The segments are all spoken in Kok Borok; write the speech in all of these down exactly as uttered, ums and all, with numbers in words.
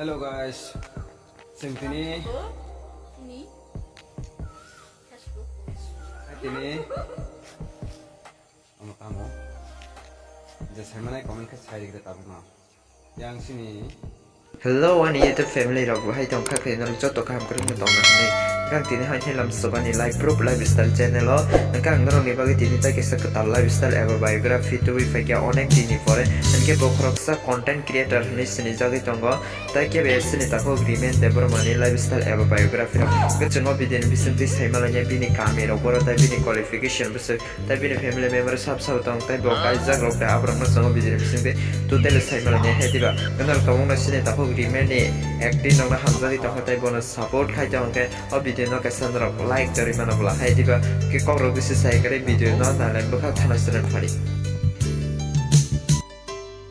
Hello guys, chwng tini tini omo tamo je saimanai comment khe sai rikre tabukno yang sini. Hello ani YouTube family rok, bahai tongkha khe norok joto kaham kwrwngno tongna hwnwi. Gang tini hai thai lam subani life proof lifestyle channel o. Hwnkhe ang norokni bagwi tini tai kaisa kwtal lifestyle eba biography tubui phaikha onek dini pore. Hwnkhe bo khoroksa content creator hwnwi sinijagwi tongo. Tai khe bai sini takhuk Rimen Debbarmani lifestyle eba biography rok. Hwnkhe chwng o video ni bisingtwi saimalaina bini kami rok, boro tai bini qualification bwswk, tai bini family member sab sabo tong, tai bo kaijak rok, tai aborok no chwng o video ni bisingtwi totally saimalaina hai diba. Hwnkhe norok tabukno sini takhuk Rimen ni acting rok no hamjagwi tongkha, tai bono support khai tong hwnkhe o video no kaisa norok like torwi mano bwla hai diba. Hwnkhe kok rok bisi sai kwrwi video no nailai bwkha thana chwrwng phari.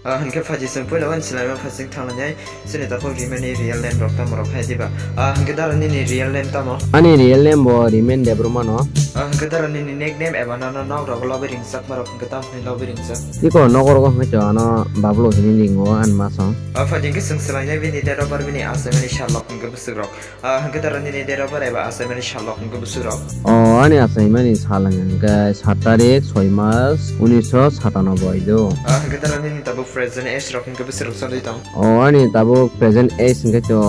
Ah, hwnkhe phaidi chwng puila uansukhlaima phasing thanglainai chini takhuk Rimen ni real name rok tamo rok hai diba. Ah, hwnkhe dara nini real name tamo? Ani real name bo Rimen Debbarma no. Ah, hwnkhe dara nini nickname eba nono nok rogo lobi ringjakma rok hwnkhe tamo hwnwi lobi ringjak? Iko nogo rogo hwnkhe to ano Bablu hwnwi ringo ani masong. Ah, phaidi hwnkhe chwng swlainai bini date of birth bini achaimani sal rok hwnkhe bwswk rok. Ah, hwnkhe dara nini date of birth eba achaimani sal rok hwnkhe bwswk rok? O, ani achaimani sal hwnkhe sat tarik soi mas unisho satanoboi do. Ah, hwnkhe dara nini tabuk present age rok hwnkhe bwswk rok choli tong? O, ani tabuk present age hwnkhe to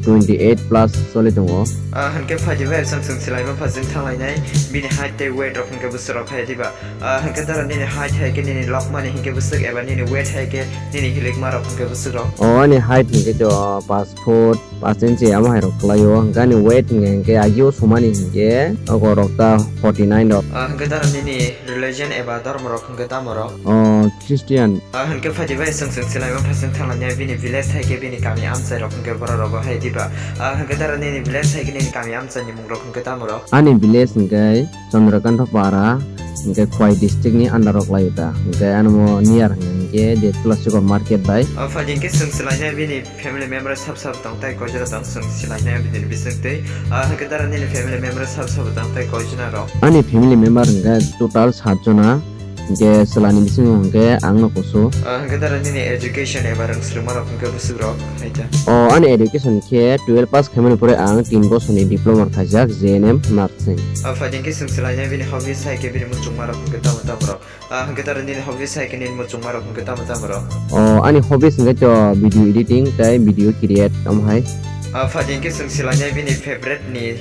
twenty eight plus choli tongo. Ah, hwnkhe phaidi bai chwng chwng swlaima phasing thanglainai bini height tei weight rok hwnkhe bwswk rok hai diba. Ah, hwnkhe dara nini height hai khe nini lokmani hwnkhe bwswk eba nini weight hai khe nini hilikma rok hwnkhe bwswk rok? O, ani height hwnkhe to pas foot pas inchi amo hai rok kwlaio, hwnkhe ani weight hwnkhe, hwnkhe agio sumani hwnkhe ogo rok ta forty nine rok. Ah, hwnkhe dara nini religion eba dhormo rok hwnkhe tamo rok? O, Christian. Ah, hwnkhe phaidi bai chwng chwng swlaima phasing thanglainai bini village hai khe bini kami amchai rok hwnkhe borok rogo hai diba. Ah, hwnkhe dara nini village hai khe nini kami amchai ni mung rok hwnkhe tamo rok? Ani village hwnkhe Chandrakanta Para, hwnkhe Khowai district ni under o kwlaio ta. Hwnkhe ano mo near hwnkhe Detpla Sikor market bai. Ah, phaidi hwnkhe chwng swlainai bini family member sab sabo tong tai koi jora tong chwng swlainai bini bisingtwi. Ah, hwnkhe dara nini family member sab sabo tong tai koi jona rok? Ani family member hwnkhe total sat jona. Hwnkhe chwlani bisingo hwnkhe ang no kusu. Ah, hwnkhe dara nini education eba rwng swrwngma rok hwnkhe bwswk rok hai ta? O, ani education khe twelve pass khaimani pore ang tin bosorni diploma khaijak J N M nursing. Ah, phaidi hwnkhe chwng swlainai bini hobbies hai khe bini muchungma rok hwnkhe tamo tamo rok? Ah, hwnkhe dara nini hobbies hai khe nini muchungma rok hwnkhe tamo tamo rok? O, ani hobbies hwnkhe to video editing tei video create omo hai. Ah, phaidi hwnkhe chwng swlainai bini favorite ni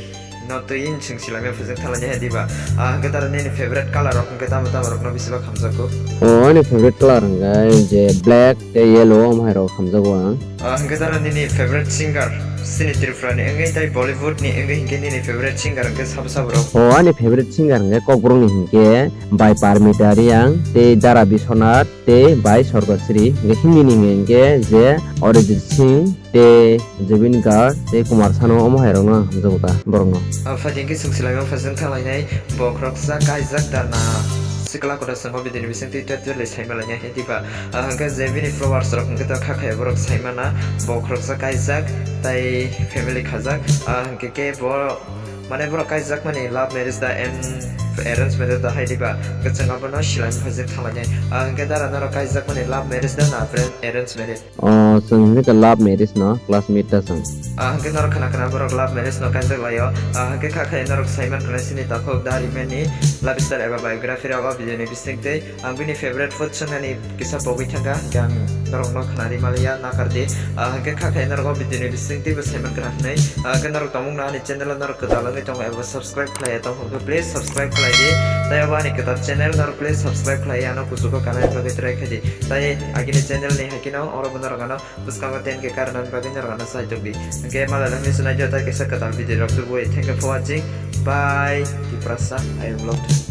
no twi chwng swlaimai phasing thanglainai hai diba. Ah, hwnkhe dara nini favorite color rok hwnkhe tamo tamo rok no bisi ba khamjago? O, ani favorite color hwnkhe je black tei yellow omo hai rok khamjago ang. Ah, hwnkhe dara nini favorite singer chini Tripura ni wngwi tei Bollywood ni wngwi hwnkhe nini favorite singer hwnkhe sabo sabo rok? O, ani favorite singer hwnkhe Kokborok ni hwnkhe bai Parmita Reang tei Dara Biswanath tei bai Sorgasri, hwnkhe Hindi ni hwnkhe je Arijit Singh tei Zubeen Garg tei Kumar Sanu omo hai rok no ang hamjago ta borok no. Ah, phaidi hwnkhe chwng swlaimang phasing thanglainai bo khoroksa kaijak da na sikla kotor chwng o video ni bisingtwi totally saimalainai hai diba. Ah, hwnkhe je bini followers rok hwnkhe to kha khai borok saimana bo khoroksa kaijak tei family khajak. Ah, hwnkhe khe bo mane borok kaijak mani love marriage da and arrange marriage da hai diba. Hwnkhe chwng abono swlaimang phasing thanglainai. Ah, hwnkhe dara norok kaijak mani love marriage da na arrange marriage? O, chwng hwnkhe to love marriage no classmate ta chwng. Ah, hwnkhe norok khna khna borok love marriage no kaijak laio. Ah, hwnkhe kha khai norok saiman khna sini takhuk da Rimen ni lifestyle eba biography rok o video ni bisingtwi. Ang bini favorite food swngnani kisa pogwi thangkha, hwnkhe ang norok no khna ri maliya nakar di. Ah, hwnkhe kha khai norok o video ni bisingtwi bo saiman khna hwnwi. Ah, hwnkhe norok tongmung no ani channel o norok kwtal wngwi tongo eba subscribe khlaiya tong hwnkhe please subscribe khlai di. Tei obo ani kwtal channel norok please subscribe khlai ano kuchugo kanani bagwi try khai di. Tai agini channel ni hai kheno oro bo norok ano bwskango ten K karnani bagwi norok ano saitok di. Hwnkhe malai lami sunai jota kisa kwtal video rok tubui. Thank you for watching. Bye. Tiprasa I vlog.